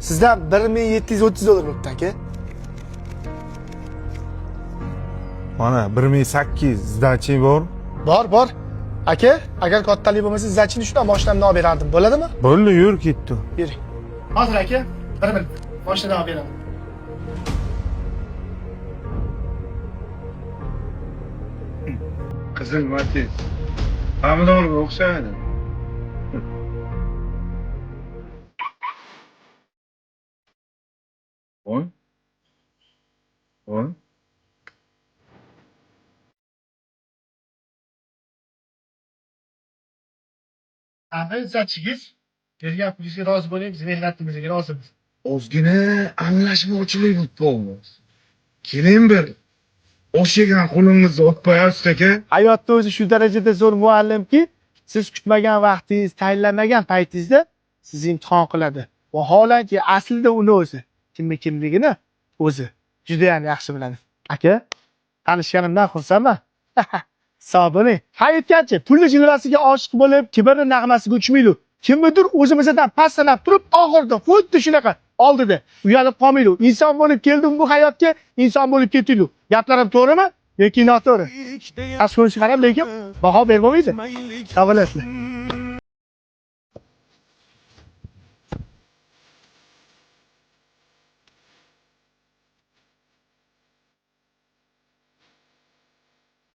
Sizdan 1730 dollar bo'libdi, aka. Mana 1800 сдача bor. Bor, bor. Aka, agar kattalik bo'lmasa, сдача ni shundan mashinamdan olib berardim. Bo'ladimi? Bo'ldi, yur ketdi. Bering. Hozir aka, bir minut. Mashinadan olib beraman. Qizil Matiz. Pomidorga o'xshaydi. Voy. Voy. Ana izzatchingiz bergan pulingizga rozi bo'ling, biz mehnatimizga rozimiz. Ozgina anglashmovchilik bo'lib qoldi. Keling bir osh yegan qo'lingizni o'pmayapsiz aka. Hayotda o'zi shu darajada zo'r muallimki, siz kutmagan vaqtingiz, tayinlamagan paytingizda sizni imtihon qiladi. Vaholanki aslida uni o'zi kimni kimligini o'zi juda ham yaxshi biladi. Aka, tanishganimdan xursandman. Sog' bo'ling. Ha aytgancha, pulni jilvasiga oshiq bo'lib, kibrni nag'masiga uchmaydi. Kimnidir o'zimizdan past sanab turib, oxirida xuddi shunaqa oldida uyalib qolmaydi. Inson bo'lib keldim bu hayotga, inson bo'lib ketaylik. Gaplarim to'g'rimi yoki noto'g'ri? Tashqi ko'rinishga qarab lekin baho berib bo'lmaydi. Sog' bo'lasizlar.